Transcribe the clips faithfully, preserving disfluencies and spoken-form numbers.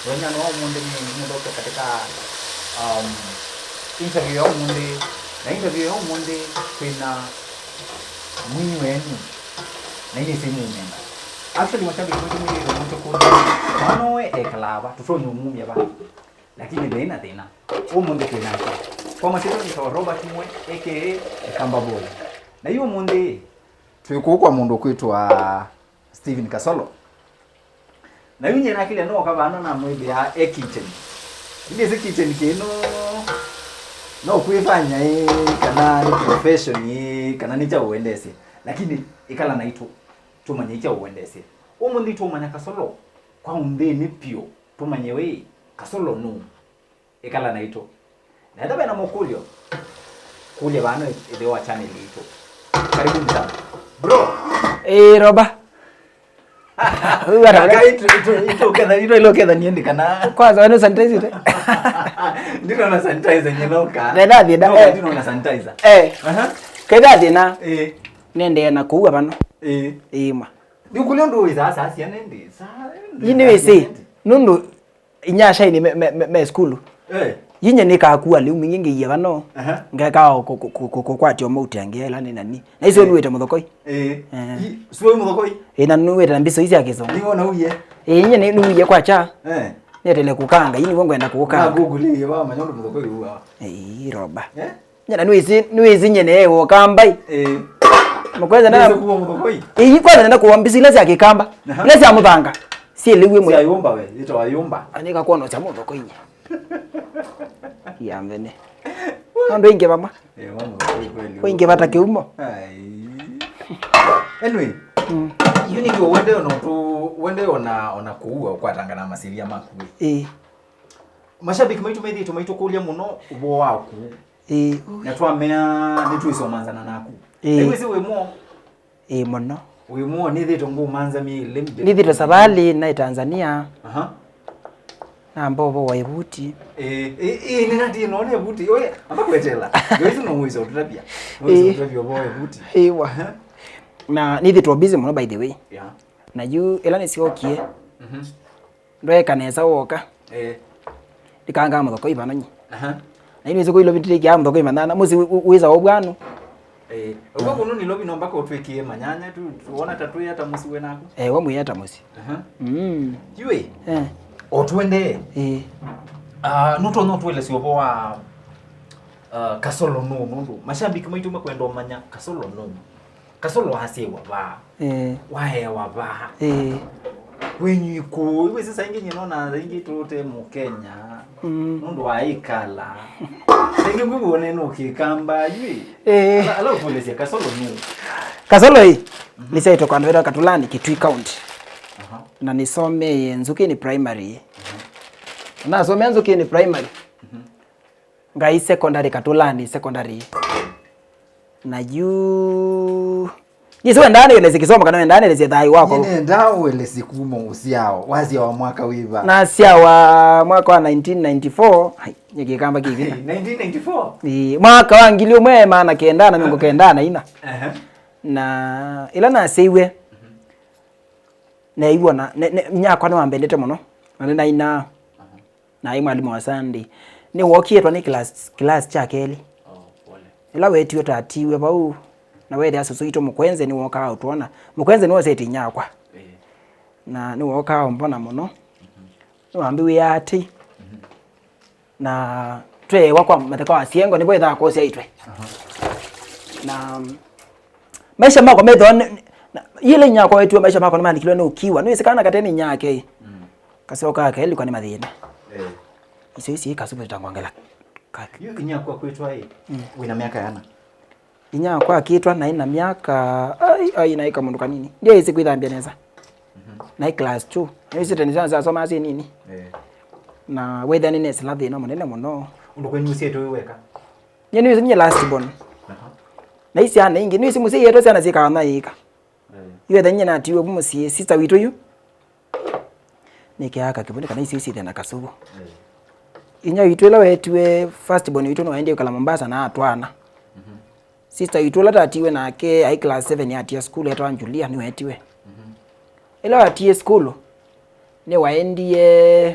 Wenya no ũmũnthĩ nĩ mũthũke katika, um, interview ya ũmũnthĩ. Na interview ya ũmũnthĩ kwĩna mwini wenyu. Na inĩ si mũmena. Actually, mashabiki wetu mwĩrĩ wetu kũndũ. Mwana we ekala ava, tũtonye ũmumya va. Lakini thĩna thĩna. Ũmũnthĩ twĩ nake. Kwa masyĩtwa nĩtawa Robert Mwe, A K A Kamba Boy. Na yu ũmũnthĩ twĩ kũu kwa mũndũ kwĩtwa Steven Kasolo. Na yu nyie nakĩlya nooka vano namwĩthĩa e kitchen. Nĩsĩ kitchen kĩno no kwĩfanya ĩ, kana nĩ profession ĩ, kana nĩ kyaũ ũendesye. Lakini ĩkala naitũ, tũmanye kyaũ ũendesye. Ũmũnthĩ tũmanya Kasolo kwa ũnthĩnĩ pyũ, tũmanye wĩ Kasolo nũũ. Ĩkala naitũ. Na ethĩwa ve na mũkũlyo, kũlya vano ĩtheo wa channel yitũ. Karibuni sana. Bro. Ĩĩ, Roba. Ũu ata ũrĩa? Kaka, itu, itu, itu, ketha, itu, ilo ketha niende kana. Kwanza, wenu sanitize ite? Ndino na sanitizer nye noka. Ndenda thĩna, noka, eh. Ndino na sanitizer. Eh. Aha. Ketha thĩna. Eh. Nendee na kuua vano. Eh. Ĩĩ ma. Nĩ kũlya ũndũ wĩ sasa, sasa, nende. Sa, nende. Yini wĩsĩ, nũndũ inyasyainĩ me, me, me, me sukulu. Eh. Yinye nĩkakua lĩu mingĩ ngĩie vano. Aha. Ngeka kũkwatya mauti angĩ ĩla nĩ nani. Na icio nĩwĩte mũthokoi. Eh. Eh. Suwe mũthokoi? Ĩ, na nĩwĩte na mbiso isi ya kĩsongo. Nĩwona uye? Ĩ, yinye nĩ, nĩwie kwa cha. Eh. Nĩetele kũkanga, yini wongo enda kũkanga. Na Google ye wa manyondo mũthokoi uwa. Ĩ, Roba. Eh? Nyana nĩwĩsĩ, nĩwĩsĩ nyene ewo kambai. Eh. Mũkweza na. Nĩwĩsĩ kuwa mũthokoi. Ĩĩ, kwanza nenda kuwa mbiso ila sya kĩkamba. Aha. Ila sya mũthanga. Sielewe mwe. Sya yumba we, ito wa yumba. Anika kuona sya mũthokoi nye. Ya mvene. Andũ aingĩ vamwe. Eh, wa mũthokoi kweli. Waingĩ vata kĩumo. Ai. Anyway. Mm. Yu nĩ ndio wende ona tu, wende ona, ona kuua kwatangana masilia maku. Eh. Mashabiki maitũ methĩĩtwe maitũkũlya mũno ũvoo waku. Ĩĩ. Na twamea nĩtwĩsomanzana naku. Ĩĩ. Nĩwĩsĩ wĩ mwo? Ĩĩ mũno. Wĩ mwo, nĩthĩĩtwe ngũmanza myei ĩlĩ mbee. Nĩthĩĩtwe savalĩ naĩ Tanzania. Aha. Namba ũvoo wa ĩvuti. Ĩĩ, ĩĩ, ĩĩ, nĩnatie none ĩvuti. Oye, amba kwetela. Yoisu no wĩsa ũtũtavya. No wĩsa ũtũtavya ũvoo wa ĩvuti. Ĩĩ wa. Aha. Na nĩthĩĩtwe busy mũno by the way. Yeah. Na yu ĩla nĩsyokie. Mhm. Ndweeka nesa woka. Eh. Ndikangaa mũthokoi vano nyi. Aha. Na yu nĩsĩ kwĩ Ilovi ndĩtĩkĩaa mũthokoi manyanya. Mũsyĩ wĩ, wĩ, wĩsa o vwanu. Eh. Ũka kũnũ Nairobi no mpaka ũtwĩkĩe manyanya tu, tuona ta twĩ ata mũsyĩ we naku. Eh, wa mwĩ ata mũsyĩ. Aha. Mm. Yu ĩ? Eh. O tuendee. Eh. Ah, nũtonya ũtũelesya ũvoo wa, ah, Kasolo nũũ nũndũ mashabiki maitũ makwenda ũmanya Kasolo nũũ. Kasolo wasyaĩwa vaa. Eh. Waewa vaa. Eh. Wenyu ikũũ. Iwe sasa ingi nyie nona ingi tũte Mũkenya. Mm. Nũndũ wa ikala. Ingi ngwĩw'one no kĩkamba yui. Eh. Ala, ala ũtũelesya Kasolo nũũ? Kasolo ĩ. Mhm. Nĩsyaĩtwe kwa andũ wetwa Katulani, Kitui County. Aha. Na nĩsomee Nzukini Primary. Mhm. Nasomea Nzukini Primary. Mhm. Ngai Secondary, Katulani Secondary. Na yu. Nĩsĩ wendaa nĩelesye kĩsomo kana wendaa nĩelesye thayũ wakwa? Nĩ nendaa ũelesye kuma ũsyao. Wasyawa mwaka wĩva? Nasyawa mwaka wa nineteen ninety-four. Ai, nĩ kĩkamba kĩvina. Nineteen ninety-four? Ĩĩ, mwaka wa ngili ũmwe maana kenda na mĩongo kenda na ina. Aha. Na ĩla nasyaiwe, mhm, neew'a na, ne, ne, nyakwa nĩwambendete mũno. Na nĩnainaa. Aha. Naĩ mwalimũ wa Sunday. Nĩwookie twa nĩ class, class kya kelĩ. Oh, pole. Ĩla weetiwe twatiiwe vau, na weethĩa sũsũ witũ Mũkwenze nĩwookaa ũtwona. Mũkwenze nĩwosete inyakwa. Eh. Na nĩwookaa ũmbona mũno. Mhm. Nĩwambĩw'ĩa atĩ. Mhm. Na tweewa kwa matheka wa Siengo, nĩvo ĩthaa kũsyaĩtwe. Aha. Na maisha makwa methĩwa nĩ, nĩ, na, yĩla inyakwa weetiwe maisha makwa nĩmaandĩkilwe nĩ ũkiwa. Nĩwĩsĩ kana katene inyake. Mm. Kaseo ka kelĩ kwa nĩ mathĩna. Eh. Icio isi kasupu tangwangela. Ka- Yu inyakwa kwĩtwa ĩ, mm, wĩna myaka yana? Inyakwa akĩtwa naĩ na myaka, ai, ai, naĩ kamũndũ kanini. Ndyaĩsĩ kwĩthambya nesa. Mhm. Naĩ class two. Nĩwĩsĩ tene syana syasomaa syĩ nini. Eh. Na wethĩa nĩnesĩla thĩna mũnene mũno. Ũndũ kwenyu ũsiĩtwe wĩ weka? Nyie nĩwĩsĩ nyie last born. Aha. Na i syana ingĩ, nĩwĩsĩ mũsyai etwa syana syĩkaa na ĩka. Eh. Yu etha nyie natiwe vu mũsyĩ, sister witũ yu. Nĩkĩaa kakĩvũnĩ kana icio isithe na kasũvũ. Eh. Inya witũ ĩla weetiwe first born witũ nĩwaendie ũkala Mombasa na atwaana. Mhm. Sister witũ ũla tatiwe nake aĩ class seven atia sukulu etawa Julia nĩweetiwe. Mhm. Ĩla watie sukulu, nĩwaendie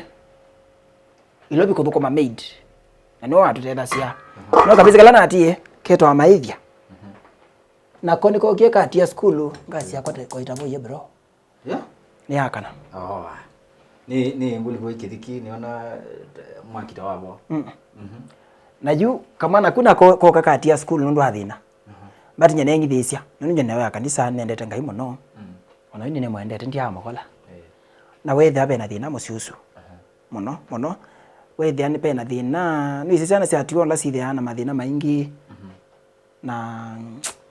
Ilovi kũthũkũma maid. Na nĩwe watũtethasya. No kavĩsĩ kala natie, ketawa Maĩthya. Nako nĩkokie katia sukulu, ngasi yakwa te-, koita mũie bro. Yeah? Nĩ ya kana. Oh, ah. Nĩ, nĩ ngũlĩvo ikĩthiki, nĩona, eh, mwakita wavo. Mm. Mhm. Na yu, kamwana ku nako koka katia sukulu nũndũ wa thĩna. Mhm. But nye nengithĩĩsya, nũndũ nye nĩwe ya kanisa, nendete Ngai mũno. Mm. Ona yu nĩnĩmwendete, ndiamũkola. Eh. Na wethĩa ve na thĩna mũsyĩ ũsu. Aha. Mũno, mũno. Wethĩa nĩ ve na thĩna, nĩwĩsĩ syana sya tiwa ũla syĩthĩaa na mathĩna maingĩ. Mhm. Na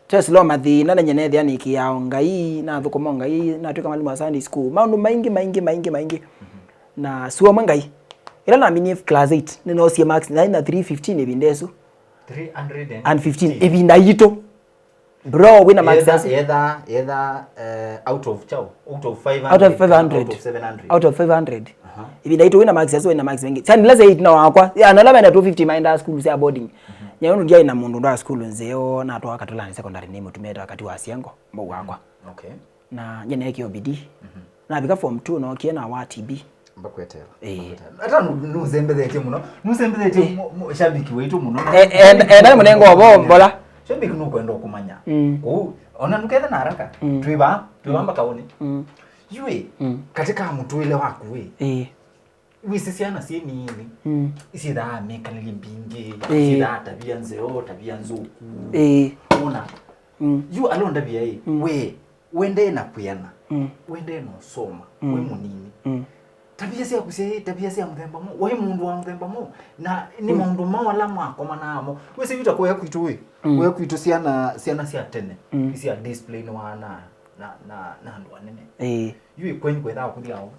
twesĩla o mathĩna, na nye nethĩa nĩkĩaa o Ngai, nathũkũma o Ngai, natw'ĩka mwalimũ wa Sunday school. Maũndũ maingĩ, maingĩ, maingĩ, maingĩ. Mhm. Na sua ũmwe Ngai. Ĩla naminie class eight, nĩnoosie marks, naĩ na three fifteen ĩvinda ĩsu. Three hundred and fifteen. Ĩvinda yitũ. Bro, wĩna marks asu. Etha, etha, eh, out of chao, out of five hundred, out of five hundred, out of seven hundred. Out of five hundred. Aha. Ĩvinda yitũ wĩna marks asu, wĩna marks maingĩ. Sani last eight na wakwa. Ya, na lava na two fifty maenda school sya boarding. Mhm. Nyayo ndiai na mũndũ nda school nzeo, na twa Katulani secondary nĩ mũtumĩte wakati wa siengo, mbau wakwa. Okay. Na nye neekie o bidii. Mhm. Navika form two nookie na wa T B. Mbakwetela. Eh. Mbakwetela. Hata nu-, nusembethetye mũno. Nusembethetye, eh, mu-, mu-, shabiki wetu mũno. Eh, eh, eh, ndani mũnengo wa bombola. Shabiki nukwenda kumanya. Mm. Kuu, ona nukethe na haraka. Mm. Twiva, twiva, mm, mpaka uni. Mm. Yue, mm, katika mũtũĩle waku we. Eh. Wĩsĩ syana syĩ nini, mm, isyĩthaa mĩkalĩlye mbingĩ, ĩĩ, isyĩthaa tavia nzeo, tavia nzũku. Ĩĩ. Wona? Mm. Yu alondavia ĩ, mm, we, wendee na kwĩana, mm, wendee na ũsoma, mm, wĩ mũnini. Mm. Tavia syaku syaĩ tavia sya mũthemba mũ, waĩ mũndũ wa mũthemba mũ, na nĩ, mm, maũndũ mau ala mwakomanaa mo. Wĩsĩ yu ta kũya kwitũ ĩ, mm, kũya kwitũ syana, syana sya tene, mm, isya discipline wana na, na, na andũ anene. Ĩĩ. Yu ĩ kwenyu kwĩthaa kũthi ao.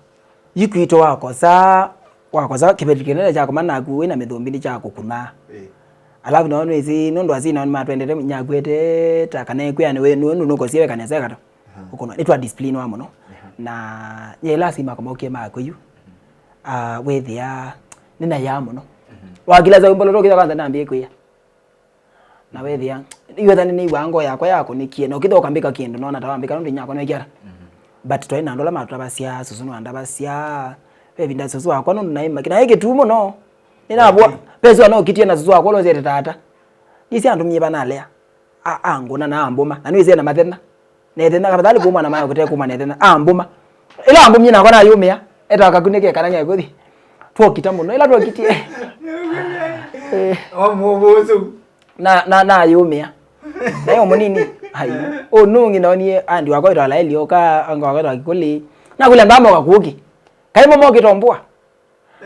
Yu kwitũ wakosa, wakosa kĩveti kĩnene kya kũmana naku wĩna mĩthũmbi nĩ kya kũkuna. Ĩĩ. Alafu nao nĩwĩsĩ, nũndũ asyai nao nĩmatwendete, nyakwete ta kana ekwĩa nĩwe, nĩwe nũkosie weka nesa eka ta. Aha. Ũkũnwa, nĩtwa discipline wa mũno. Aha. Na yela asyai makwa mokie makwe yu. Mhm. Ah, wethĩa, nĩnayaa mũno. Mhm. Wakila za wimbo lolo kwanza nambie kwĩa. Na wethĩa, iwetha nĩnĩw'aa ngoo yakwa yakũnĩkie, na ũkĩthĩa ũkambĩka kĩndũ, nona ta wambĩka nũndũ inyakwa nĩwĩkĩata. Mhm. But twaĩ na andũ ala matũtavasya, susu nĩwandavasya, ve ĩvinda susu wakwa nũndũ naĩ maki-, naĩ kĩtuu mũno. Nĩnavua, okay, ve sua no kitie na susu wakwa ũla ũsyete tata. Ndisĩ andũmie vanalea. A-, angũna na ambũma, na nĩwĩsĩ na mathenya. Nethena, kavadhali kuma na mayo kũte kuma nethena. Ambũma. Ĩla ambũmie nakwa nayũmĩa. Etawa kakunĩke kana nyakuthi. Twokita mũno. Ĩla twokitie. Eh. Omuvusu. Na, na, nayũmĩa. Nayo mũnini. Ai. Ũnũngĩ naonie andi wakwa wĩtawa Laeli oka, anga wakwa wĩtawa Kikũli. Nakũlya ndama ũkakuũki. Kaimo mokĩtombua.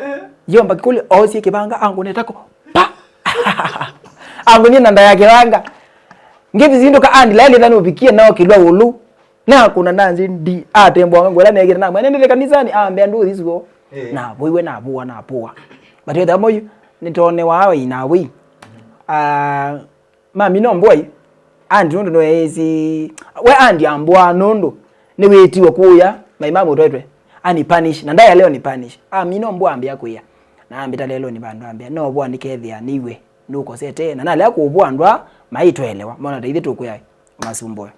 Eh. Yomba kikuli oosie kĩvanga angũnĩe tako. Pa! Angũnie na nda ya kĩvanga. Ngĩvizindũka andi laĩ lĩtha nũvikie nao kĩlwa ũlũ. Nakũna na nzĩ ndi atembwa ngwela nekĩte na mwene ndĩte kanisani ambea ndũthi suo. Eh. Na voiwe na vua na pua. But wetha moyu nĩtonewa wei na wei. Ah, Mami no mbũai. Andi nũndũ nĩweĩsĩ. We andi ambũaa nũndũ nĩwĩtiwe kũya, my mom ũtwetwe. Ani punish. Na ndaya leo ni punish. Ami no mbũa ambĩa kwĩa. Na ambĩta lelo ni vandũ ambĩa. No vwa nikethĩa nĩiwe. Nũkosete. Na nalea kũvwa andũ aa maitwelewa. Mona ta ithe tũkwĩa. Masumbũe.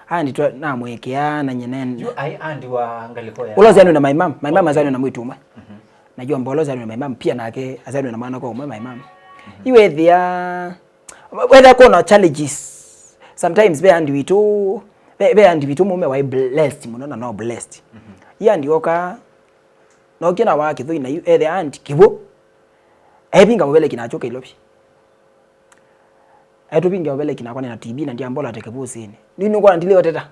Andi twa namwĩkĩa na nyene. Yu ai andi wa ngaliko ya. Ũla ũzanwe na my mom. My mom azanwe na mwĩtu ũmwe. Mhm. Na yu amba ũla ũzanwe na my mom. Pia nake azanwe na mwana kwa ũmwe my mom. Mhm. Iwethĩa Whether kwona challenges. Sometimes ve andi witũ, ve, ve andi witũ mũme waĩ blessed mũno na no blessed. Mhm. Ĩ andi oka, nokie na wa kĩthũi na yu, ethe andi kĩw'ũ. Evinga ũveleki nakyo kĩlovi. Etũvinga ũveleki nakwa nĩ na T B na ndiambola te kĩvũsĩnĩ. Nĩ nũkwona ndilĩ oteta.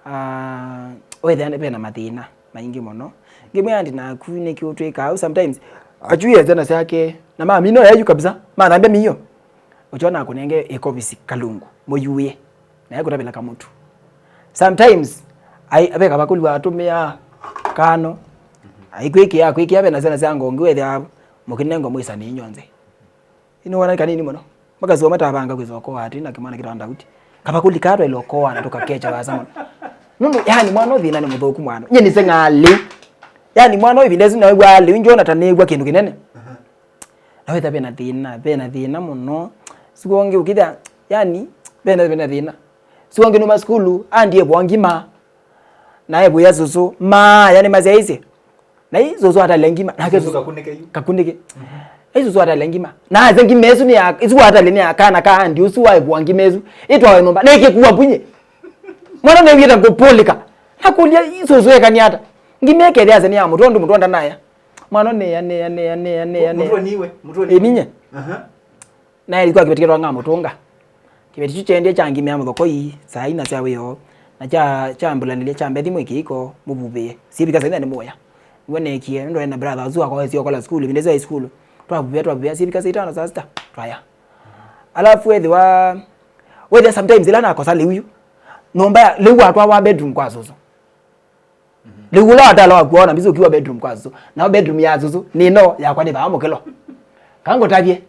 Ah, wethĩa nĩ vena mathĩna maingĩ mũno. Ngĩmwĩa andi naku nĩkĩ ũtwĩkaa ũu sometimes. Achui ethena syake na mamino yayu kabisa. Mathambia miyo. Ũchona akũnenge ĩkovisi kalungu mũyuĩe. Na ekũtavĩla kamũtu. Sometimes ai veka vakũli watũmĩa kano. Aikwĩkĩa kwĩkĩa vena syana sya ngongi wethĩa mũkĩnengo mwĩsani inyonthe. Ino wana kanini mũno. Makasua matavanga kwĩsa ũkoa ati na kĩmwana kĩtawa Ndauti. Kavakũli kaa twaile ũkoa na tũkakecha vasa mũno. Nũndũ, yani, mwana ũthĩna nĩ mũthũku mwana. Nye nĩseng'aa lĩu. Yani, mwana ũyũ ĩvinda ĩsu nawĩw'aa lĩu, njona ta nĩw'a kĩndũ kĩnene. Aha. Na wĩtha vena thĩna, vena thĩna mũno. Siku ũngĩ ũkĩthĩa, yani, vena, vena thĩna. Siku ũngĩ numa sukulu, andievwa ngima. Na evũya susu, maa, yani, masyaisye. Na ĩ sũsũ atalya ngima, nake sũsũ kakunĩke yu. Kakunĩke. Na ĩ sũsũ atalya ngima. Na ase ngima ĩsu nĩ ya, ĩsu watalya nĩ ya kana ka andi ũsu waĩkũa ngima ĩsu. Ĩtwawe nyũmba, na ĩkĩkua mbunye. Mwana nĩwĩta kũpũlĩka. Nakũlya, "Ĩ sũsũ ekania ata? Ngima ĩkethĩa ase nĩ ya mũtwe, ũndũ mũtwe ndanaya." Mwana nĩya, nĩya, nĩya, nĩya, nĩya, nĩya. Mũtwe niwe, mũtwe niwe. Ĩ ninye. Aha. Naĩ kwa kĩveti kĩtwa ng'amũtũnga. Kĩveti kyu kyaendie kyangimĩa mũthokoi saa ina sya wĩoo, na kya, kyambũlanĩlya kyambea thimũ ĩkĩiko mũvuvĩe. Syĩvika saa ina nĩ mũya. Nĩw'o neekie, nũndũ na brother ũsu wakwa wesĩ okola sukulu, ĩvinda ĩsu aĩ sukulu. Twavuvĩa, twavuvĩa, syĩvika saa itano, saa sita, twaya. Alafu wethĩwa, wethĩa sometimes ĩla nakosa lĩu yu, nyũmba ya, lĩu watwawa bedroom kwa sũsũ. Rĩu ũla watala waku waona mbisa ũkiwa bedroom kwa sũsũ. Nao bedroom ya sũsũ nĩ ĩno yakwa nĩ vaa mũkĩlo. Kaa ngũtavye.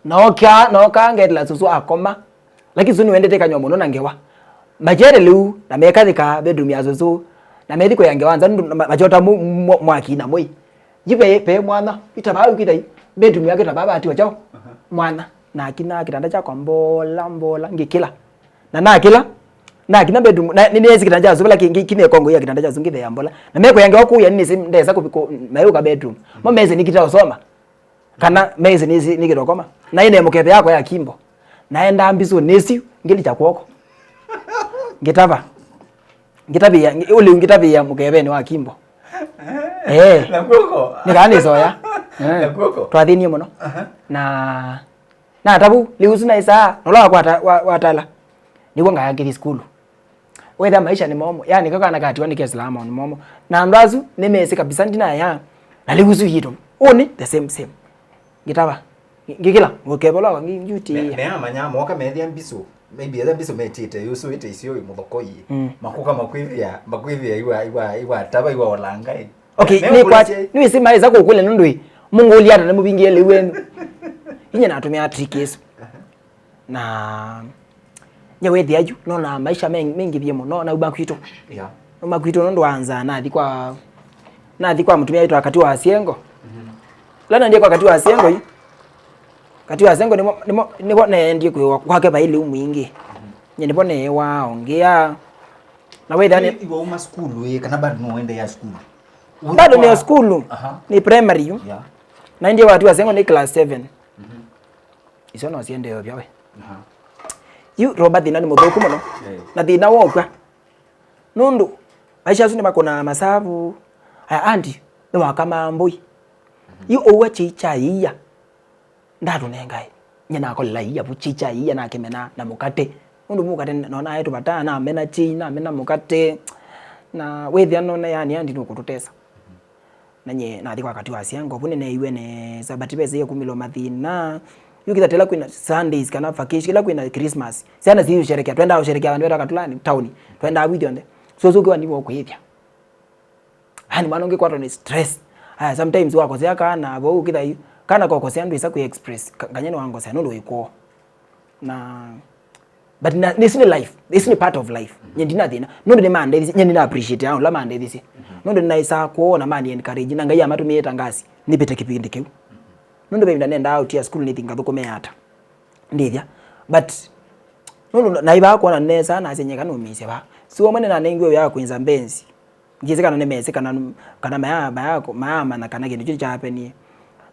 Nooka, nooka ngetela sũsũ akoma. Lakini sũsũ nĩwendete kanywa mũno na ngewa. Machete lĩu na mekathĩka bedroom ya sũsũ. Na methi kũya ngewa nza nũndũ ma-, machota mu-, mu-, mwaki na mũi. Yu ve, ve mwana, yu ta vaa ũkĩthai, bedroom yake ta vaa vatiwa kyaũ? Mwana. Nakina kitanda kyakwa mbola, mbola, ngĩkĩla. Na nakĩla, nakina bedroom, na, nĩ, nĩnĩsĩ kitanda kya sũvĩla kĩ, kĩ, kĩnekongo ya kitanda kya sũngĩ ya mbola. Na mekũya ngewa kũya nĩnĩsĩ ndesa kũ, kũ, mayũka bedroom. Mo mese nĩkita ũsoma. Kana mese nĩsĩ nĩkita ũkoma. Na ĩne mũkebe yakwa ya kimbo. Naendaa mbisũ nĩsiu, ngĩlikya kw'oko. Ngĩtava. Ngĩtavĩa, ngĩ-, ũlĩu ngĩtavĩa mũkevenĩ wa kimbo. Eh. Na kw'oko. Nĩ kana nĩsoya. Eh. Na kw'oko. Twathĩnie mũno. Aha. Na, na ta vu, lĩu ũsu naĩsaa, na ũla wakwata, wa, watala. Nĩw'o ngaya ngĩthi sukulu. Wetha maisha nĩ momo. Yani, ka kana katiwa nĩ kesilamu nĩ momo. Na andũ asu, nĩmesĩ kabisa ndinaya. Na lĩu ũsu yitũ. Ũnĩ, the same, same. Ngĩtava. Ngĩ-, ngĩkĩla, ngũkevola, ngi-, ngiuti. Me-, meamanya, moka methĩa mbisũ, maybe etha mbisũ metĩte, yũsũĩte isio ĩ mũthokoi. Mm. Makuka makwĩthĩa, makwĩthĩa iwa, iwa, iwa tava, iwa olanga, ĩ. Okay, me-, nĩ kwa, meũkũlĩsya ĩ. Nĩwĩsĩ maĩsa kũkũlya nũndũ ĩ, mũngũlya ata nĩmũvingie lĩu wenu. Inya natũmĩa trick ĩsu. Na, nye wĩthĩa yu, nona maisha me-, mengĩvie mũno, nauma kwitũ. Yeah. Nauma kwitũ nũndũ wa nzaa, nathi kwa, nathi kwa mũtumia wĩtwa Kati wa Asiengo. Mhm. Ũla naendie kwa Kati wa Asiengo yu. Kati wa Asiengo nĩmo, nĩmo, nĩvo neendie kwĩwa kwake vai lĩu mwingĩ. Mhm. Nye nĩvo neewa ongea. Na wĩthĩa nĩ- Ĩ, iwe uma sukulu ĩ, kana bado nũendeea sukulu? Bado nĩ o sukulu. Aha. Nĩ primary yu. Yeah. Naendie kwa Kati wa Asiengo nĩ class seven. Mhm. Icio no siendee ovya we. Aha. Yu Robert thĩna nĩ mũthũku mũno. Eh. Na thĩna wokwa. Nũndũ, maisha asu nĩmakũnaa masavu. Aya andi, nĩwakamaa mbũi. Mhm. Yu ũua kyei kya ĩia. Ndatũnengae. Nye nakolela ĩia vu kyei kya ĩia nakĩmena na mũkate. Nũndũ mũkate nona aĩ tũvataa, namena kyei, namena mũkate. Na wĩthĩa nona yani andi nũkũtũtesa. Na nye nathi kwa Kati wa Asiengo, vu nĩneeiwe nesa, but vesa ĩkumĩlwa mathĩna. Yu kĩtha tela kwĩna Sundays kana vacation, kĩla kwĩna Christmas. Syana siũsherekea, twendaa ũsherekea vandũ veta katulani, taoni. Twendaa vu ithyonthe. So, so ũkĩwa nĩvo ũkwĩthya. Yani mwana ũngĩkwatwa nĩ stress. Aya, sometimes wakosea kana, vau ũkĩtha yu, kana kokosea ndwĩsa kwĩ express, ka-, kanya nĩwangosea, nũndũ wĩ kwoo. Na, but na, this is life. This is part of life. Nye ndina thĩna. Nũndũ nĩmandethisye, nye nĩna appreciate ya ũla mandethisye. Nũndũ nĩnaĩsaa kwoo na mani encourage, na Ngai amatũmĩĩe ta ngasi, nĩvĩte kĩvĩndĩ kĩu. Nũndũ ve ĩvinda nendaa ũtia sukulu nĩthi ngathũkũme ata. Ndĩthya. But, nũndũ naĩvaa kwona nesa, nasya nyeka nũmĩĩsye vaa. Si wamwe nĩnanengiwe wĩa wa kwĩnza mbenzi. Ndyĩsĩ kana nĩmesĩ kana, kana maya-, maya-, mayaamanya kana kĩndũ kyu kyapenie.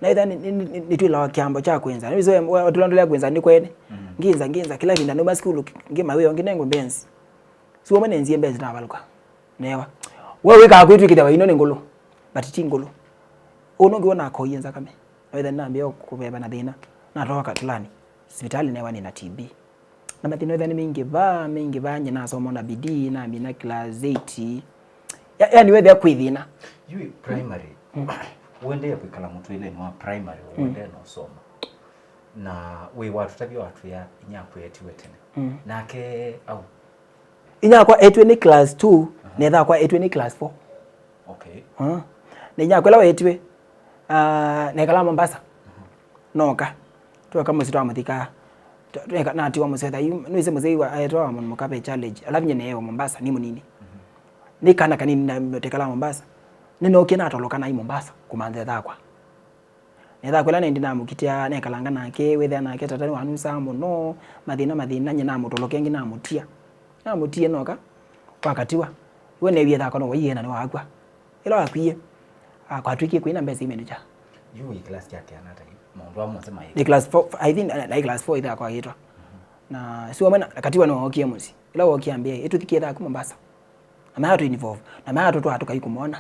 Na ĩtha nĩ, nĩ, nĩ, nĩtwĩlawa kĩambo kya kwĩnza. Nĩwĩsĩ we, we, tũla ndũlea kwĩnza nĩ kwene. Mm. Ngĩnza, ngĩnza, kĩla ĩvinda nũma sukulu, ngĩma wĩoo, ngĩnengwe mbenzi. Si wamwe nenzie mbenzi navalũka. Newa. We wĩkaa kwĩtw'ĩkĩthya waino nĩ ngũlũ. But ti ngũlũ. Ũũ nũngĩ wona akoie nzakame. Na wĩtha nambĩa kũveva na thĩna. Natwawa katulani. Sivitalĩ newa nĩna T B. Na mathĩna ethĩa nĩ maingĩva, maingĩva, nye nasoma na bidii, namina class eight. Ya, yani wethĩa kwĩ thĩna. Yu primary, mm, ũendee kwĩkala mũtũĩlenĩ wa primary, mm, ũendee na ũsoma. Na wĩ watũtavya watwĩa inyakwa etiwe tene. Mm. Nake au? Inyakwa etiwe nĩ class two, aha, na ĩthakwa etiwe nĩ class four. Okay. Ah. Na inyakwa ĩla weetiwe, ah, nekalaa Mombasa. Mhm. Nooka. Twoka mũsyĩ twamũthika. Tw-, tweka-, natiwa mũsyĩ, tha yu, nĩwĩsĩ mũsyĩ wa, aetwa wa mũndũ mũka ve challenge. Alafu nye neewa Mombasa, nĩ mũnini. Mhm. Nĩ kana kanini na tekalaa Mombasa. Nĩnookie natoloka naĩ Mombasa, kũmantha ĩthakwa. Na ĩthakwa ĩla nĩndĩ namũkitĩa, nekalanga nake, wĩthĩa nake tata nĩwanusaa mũno, mathĩna, mathĩna, nye namũtolokea ĩngĩ namũtia. Namũtie nooka, wakatiwa. Iwe neewie ĩthakwa no waiye na nĩwakw'a. Ĩla wakwie, ah, kwatw'ĩkie kwĩna mbesa imenĩkya. Yu wĩ class ya kĩana ta yu? Maũndũ amwe mose maĩ. Nĩ class four, I think, na, na class four itha kwagĩtwa. Na si wamwe na Katiwa nĩwe wookie mũsyĩ. Ĩla wookie ambĩa, "Ĩtũthikie thaku Mombasa." Na maa tũ involve. Na maa tũtwaa tũkai kũmona.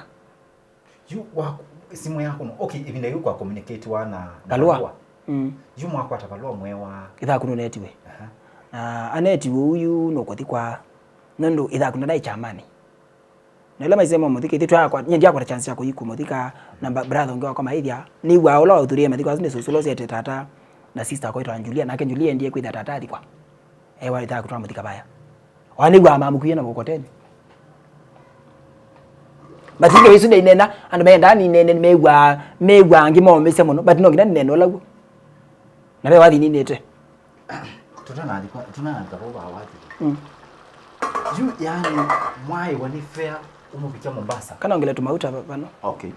Yu wa simũ yaku no. Okay, ĩvinda yu kwa communicate wa na, na Valua. Valua. Mm. Yu mwakwata Valua mwewa. Ithaku nũnetiwe. Aha. Na anetiwe ũyu nũkũthi kwa nũndũ ithaku ndanaĩ kyamani. Na ĩla maisye mamũthika, ithyĩ twakwa, nyie ndyakwata chance ya kũi kũmũthika, na ba- brother ũngĩ wakwa maithya, nĩw'aa ũla waũthurĩe mathiko asu nĩ sũsũ ũla ũsyete tata na sister wakwa wĩtawa Julia, nake Julia endie kwĩthĩa tata athikwa. Ewa ĩthaa kũtwamũthika vaya. Wa nĩw'aa mamũkwie na mũkokoteni. Mathiko isu ndainena, andũ mendaa ninene, nĩmew'aa, mew'aa angĩ maũmĩsya mũno, but no nginya ninene ũla w'o. Na ve wathi ninĩte. Tũtanalika tũtanalika vau vaa wathi. Mm. Yu yani mwaĩwa nĩ fare ũmũvikya Mombasa. Kana ongele tũmauta va- vano. Okay.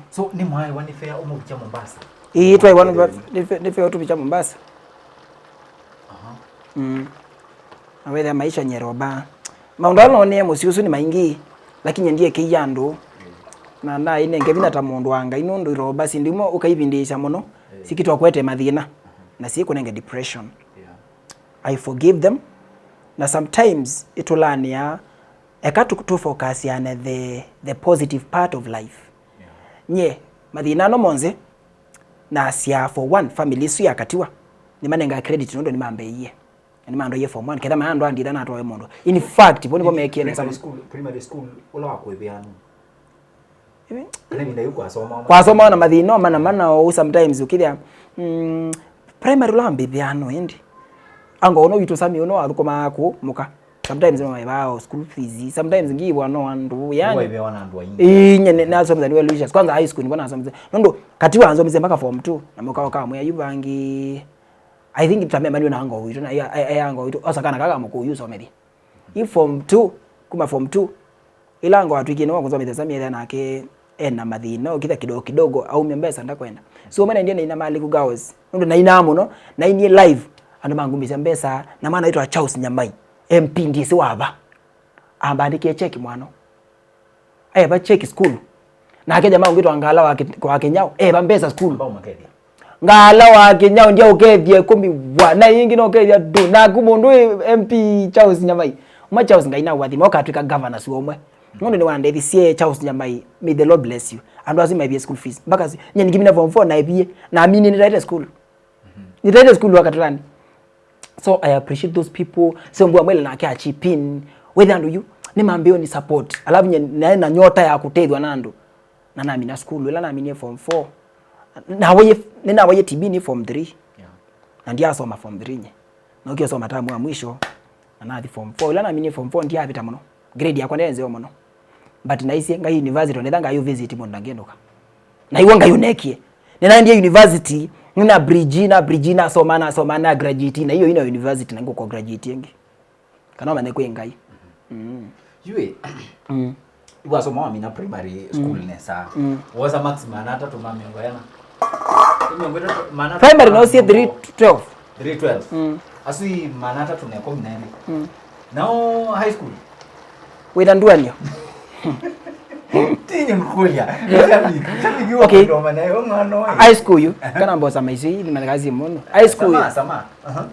So nĩ mwaĩwa nĩ fare ũmũvikya Mombasa. Ĩĩ twaĩwa nĩ va- nĩ fe- nĩ fare ũtũvikya Mombasa. Aha. Mm. Na wethĩa maisha nyeroba. Maũndũ ala noonie mũsyĩ ũsu nĩ maingĩ, lakini ndiekeie andũ. Na naĩ nenge vinya ta mũndũ wa Ngai nũndũ iroba syĩndũ imwe ũkaivindĩĩsya mũno, sikĩtwa kwete mathĩna na sikũnenge depression. Yeah. I forgive them. Na sometimes ĩtũlanĩa, eka tũ- tũfokasyane the, the positive part of life. Yeah. Nye mathĩna ano monthe nasyaa for one family isu ya Katiwa nĩmanengaa credit nũndũ nĩmambeie. Na nĩmandoie form one, ketha maandwanditha natwae mũndũ. In fact, vo nĩvo mekie nesa. Primary school, primary school, ũla wa kwĩvĩa nũ? Kana ĩvinda yĩu kwasoma? Kwasoma na mathĩna o mana mana ou sometimes ũkĩthĩa, mm, primary ũla wambĩthĩa nũ ĩndĩ. Anga ũno witũ Sami ũno athũkũmaa kũ mũka. Sometimes no ĩvaa o school fees, sometimes ngĩvwa no andũ yani. Waĩvĩwa na andũ aingĩ. Ĩĩ, nye nĩ- nasomethaniwe Lucius. Kwanza high school nĩvo nasomethaniwe. Nũndũ Katiwa ansomisye mpaka form two, na mũka ũkamwĩa yu vangi. I think ta memani wĩna ngoo witũ na ya ya ngoo witũ osa kana kaka mũkũũ yu somethie. I form two, kuma form two ila ngoo atwikie nĩwe kũsomethya Sami etha nake ena mathĩna okitha kidogo kidogo aumya mbesa ndakwenda. So mwana ndiye naina Maliku Girls nũndũ nainaa mũno, nainie live, andũ mangumisya mbesa na mwana witwa Charles Nyamai, M P ndisi wava, ambandĩkie cheki mwano. Eva cheki sukulu. Nake jamaa ũngĩ twa Ngala wa Ki- wa Kĩnyao, eva mbesa sukulu. Ambao makethia. Ngala wa Kĩnyao ndia ũkethia ĩkũmi wa, na ĩngĩ no ũkethia tu. Naku mũndũ wĩ M P Charles Nyamai. Uma Charles Ngai na wathima, ũkatwĩka governor si ũmwe. Mũndũ nĩ wandethisye Charles Nyamai, may the Lord bless you. Andũ asu maivie school fees. Mpaka si- nye ningimina form four naivie, na mini nitaite school. Nitaite school wa Katarani. So I appreciate those people. So mbua mwele nake achipin. Wethe andũ yu nĩ mambĩo ni support. Alafu nye nae na nyota ya kũtethwa na andũ. Na namina school ila naminie form four. Nawaye nĩ nawaye T B ni form three. Yeah. Na ndiasoma form three nye. Na ukiosoma tamu wa mwisho na nathi form four. Ila naminie form four ndiavita mũno. Grade yakwa nĩ nzeo mũno. But naisye Ngai university onetha Ngai visit mũndũ ndangĩnũka. Na iwe Ngai ũnekie. Nĩnaendie university, nĩna bridge, na bridge nasoma, nasoma, na graduate, na hiyo ina university na ngũkwa graduate ĩngĩ. Kana ũmanye kwĩ Ngai. Mm. Yue. Mm. Wasoma wamina primary school mm. nesa. Mm. Wosa max maana atatũ ma mĩongo ĩna. Mĩongo ĩtatũ, maana atatũ Primary ma no sie mĩongo- three to twelve. Grade twelve. Mm. Asu i maana atatũ na ĩkũmi na ĩlĩ. Mm. Nao high school? Wĩna nduanio? Tinye mkulia. Shabiki, shabiki wa Okay. Kudoma na yo ngano. High school yu, kana mbosa maisha hii ni kazi mono. High school. Sama, sama. Aha.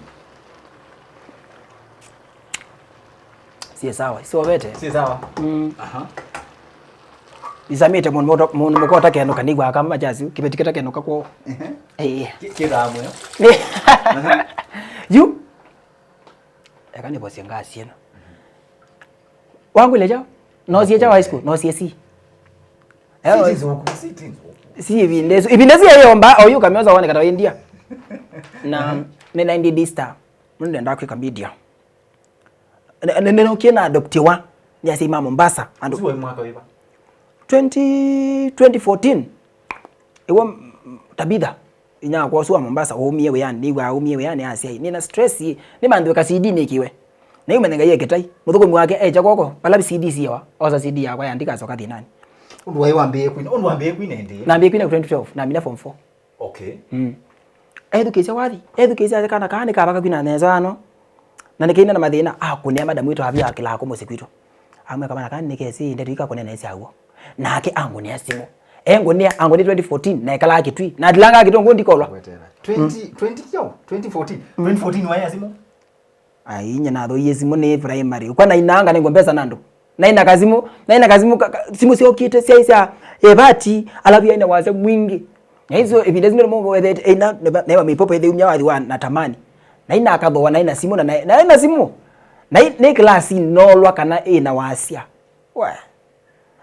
Sie sawa, si wawete? Si sawa. Mm. Aha. Isamite mundu muto- mundu mukota kendo kanigwa kama jazi, kibeti kita kendo kakwo. Ehe. Eh. Ki- kila amwe. Yu. Eka nivosie ngasi ĩno. Wangwile chao? No sie chao high school, no sie si. Eo. Si tinzo ku, si tinzo ku. Si ibinde su, ibinde si yomba, oyu kamioza wane kata India. Na nĩ ninety D star. Ndio ndio kwika media. Nĩ nĩ nĩ kina adoptiwa. Ni asi ma Mombasa. Ando. Uwe mwaka wiva? Twenty, twenty fourteen. Iwe Tabitha. Inya wakwa ũsu wa Mombasa waumie wĩanĩ, nĩw'aa aumie wĩanĩ asya, "Nĩ na stress, nĩmanthĩwe ka C D nĩkĩwe." Na yu menye Ngai e kĩtai, mũthũkũmi wake ekya kw'oko, vala C D siewa, osa C D yakwa ya ndikasoka thĩnanĩ. Ũndũ waĩ wambĩĩe kwina, ũndũ wambĩĩe kwina ĩndĩ? Nambĩĩe kwina twenty twelve, namina form four. Okay. Mm. Ethukĩĩsya wathi, ethukĩĩsya asya kana kaa nĩkavaka kwina nesa ano, na nĩkaina na mathĩna, akũnĩa madamu witũ avia kĩlako mũsyĩ kwitũ. Amwĩa kamana kaa nĩkesi ndeto ikakũnena ĩsya w'o. Nake angũnĩa simũ. Engũnĩa, angũnĩa twenty fourteen, na ekalaa Kitui. Na atilanga Kitui ngũ ndikolwa. Gwetera. twenty, twenty kyaũ? twenty fourteen. twenty fourteen waĩ ya simũ? Ai, nyie nathooie simũ nĩ primary. Kwa nainanga nengwa mbesa na andũ. Naina kasimũ, naina kasimũ, ka, ka, simũ syokĩte, syaĩ sya ebati, alafu yaina wasya mwingĩ. Na isu, ĩvinda isu nĩ mũndũ wethete, ĩna, neva, neva mĩpopo ĩthĩu mya wathi wa natamani. Naina akathooa, naina simũ, na, na, naina simũ. Na i, nĩ class nolwa kana ĩna wasya. We.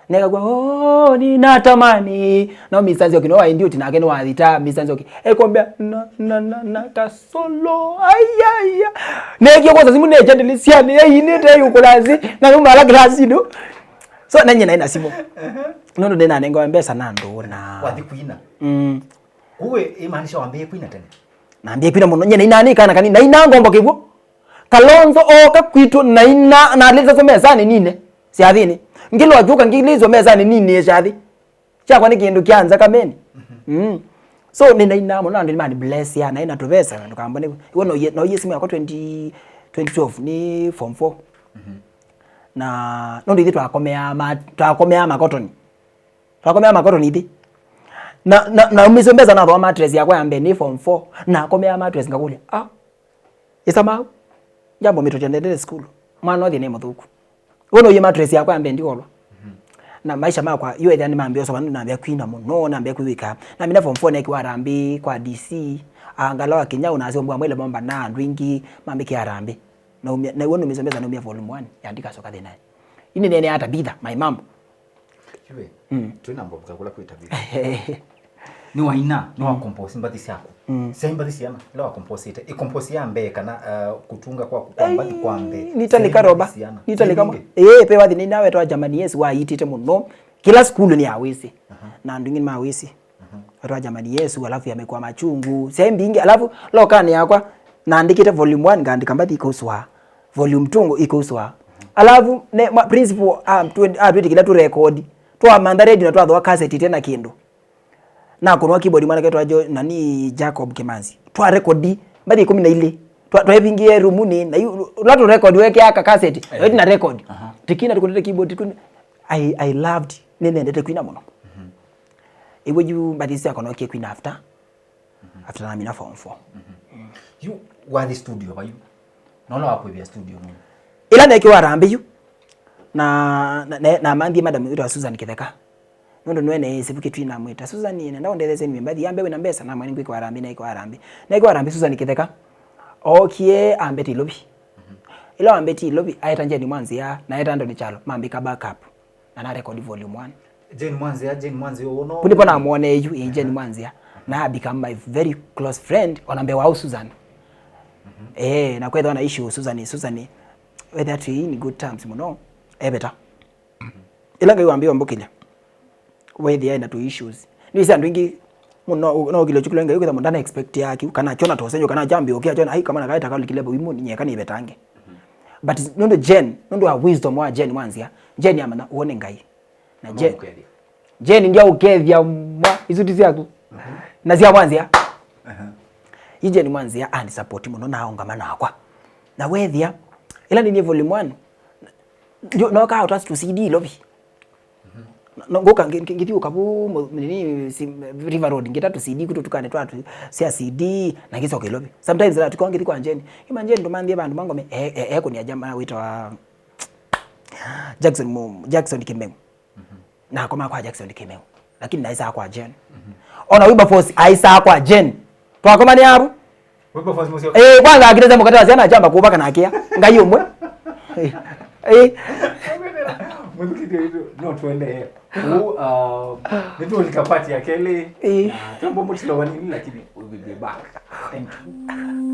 Nekagwa, "Oh, ninatamani." No Mister Nzioki, no wa Indioti nake nĩ wathita, Mister Nzioki. Ekombea, "Na, na, na, na, kasolo, ayaya." Nekio kwosa simũ necha ndilisyani, yeinĩte yukulasi, na nyuma ala kilasi ndo. So, nanye naĩ na simũ. Nũndũ nĩnanengawa mbesa na andũ na. Wathi kwina. Mm. Kuwe, imaanisha wambie kwina tene? Nambie kwina mũno, nye nainanĩ kana kanini, naina ngombo kĩw'o. Kalonzo ooka kwitũ naina, nalĩtasya mesanĩ nine, syathĩnĩ. Ngĩlwa kyũka ngĩlĩswa mesanĩ nine syathĩ. Kyakwa nĩ kĩndũ kya nza kameni. Mm. So nĩnainaa mũno na andũ nĩmani bless ya naĩ na tũvesa ndũkambone. Iwe noie, noie simu yakwa twenty, twenty twelve nĩ form four. Na nũndũ ithyĩ twakomeaa ma, twakomeaa makotoni. Twakomeaa makotoni ithyĩ. Na, na, na umisyo mbesa nathooa mattress yakwa ya mbee nĩ form four. Nakomeaa mattress ngakũlya, "Ah, ĩsa mau. Njambo mĩtũtya ndendete sukulu. Mwana ũthiĩ nĩ mũthũku." Ũno yĩ mattress yakwa ya mbee ndikolwa. Na maisha makwa, yu ethĩa nĩ mambia ũsoma, nambia kwina mũno, nambia kwĩwĩka. Na mina form four nekiwa harambee kwa D C, angala wa Kinyau na asio mbwa mwele momba na andũ ingĩ, mambĩkĩa harambee. Na umia, na iwe numisyo mbesa naumia volume one, ya ndikasoka thĩna. Ini nene ya Tabitha, my mom. Kiwe, mm. Twĩ na mbovu kakula kwĩ Tabitha. Nĩ waina, nĩ wa compose mbathi syaku. Mm. Sya mbathi syana, ila wa compose ite. I compose ya mbee kana uh, kutunga kwa kwa mbathi kwa mbee. Nita nikaroba. Nita nikama. Eh, pe wathi nina wetwa Germany yes wa itite mũno. Kila school ni awisi. Uh -huh. Na ndungi ma awisi. Wetwa Germany Yesu, alafu yamekuwa machungu. Sya mbingi, alafu lokani yakwa naandikite volume one ngaandika mbathi ikauswa. Volume two ngo ikauswa. Alafu ne ma principal ah twenty ah twenty kila tu record. Twa mantha radio na twa thwa cassette tena kindu. Na kunwa keyboard mwana ketwa jo nani Jacob Kimanzi. Twa record mbathi ikumi na ili. Twa twa ebingie room ni na yu la tu record weke aka cassette. Eh. Wewe na record. Aha. Tikina tukutete keyboard kun I I loved nĩnendete kwina mũno. Ĩw'o yu mbathi syakwa nokie kwina after after namina form four. Yu wathi studio vayu? Nola wakwĩvĩa studio mũno? Ĩla nekiwa harambee yu na na- na- namanthie madam witwa Susan Kitheka. Nũndũ nĩwe neĩsĩ vu Kitui namwĩta, "Susan, nenda ũndetheesye nĩmwe mbathi ya mbee wĩna mbesa?" Namwĩa, "Nĩngwĩka harambee." Nekiwa harambee. Nekiwa harambee Susan Kitheka ookie ambete Ilovi. Ĩla wambete Ilovi aeta Jane Mwanzia na aeta Anthony Kyalo mambĩka backup. Na na record volume one. Jane Mwanzia, Jane Mwanzia ũũ no. Kunipo na mwone yu ĩ Jane Mwanzia na I become my very close friend ona mbee wa Susan. Eh, na kwethwa na issue Susan, Susan whether to in good terms mũno. Ebeta. Ila ngai wambia mbukile. Wethia na tu issues. Nĩ isi andũ ingĩ mũno no kilo chukula ngai kwitha mũndana expect ya kiu kana chona tosenyo kana chambi okia chona ai kama na kaita kalikile bo imu nyeka ni betange. But nũndũ Jane, nũndũ wa wisdom wa Jane Mwanzia, Jane amanya ũũ nĩ Ngai. Na Jane, Jane ndia ũkethia mwa isuti syaku. Na sya Mwanzia. Yi Jane Mwanzia and support mũno na aũngama nakwa. Na wethia, ĩla nĩnie volume one, nokaa ũtwasi tu C D Ilovi. No, ngũka ngi- ngi- ngithiũka vu mu- nini si- River Road ngita tu C D kutu tukane twa tu sia C D na ngicoka Ilovi. Sometimes la tuko ngithi kwa Jane. Ima Jane tumanthie vandu mangome e e e kunia jama witwa Jackson mu Jackson Kimeu. Na akoma kwa Jackson Kimeu. Lakini naisa kwa Jane. Ona Wilberforce aisa kwa Jane. Twakomania avu. Wilberforce Musyoka. Eh, kwanza akitete mukate wa ciana achamba kuva kana akia. Ngai umwe. Eh. Eh. Mwĩthukĩthyo witũ no tuendee. Ũu uh, nĩtũlika part ya kelĩ. Eh. Na twamba mũtilo vanini lakini we will be back. Thank you.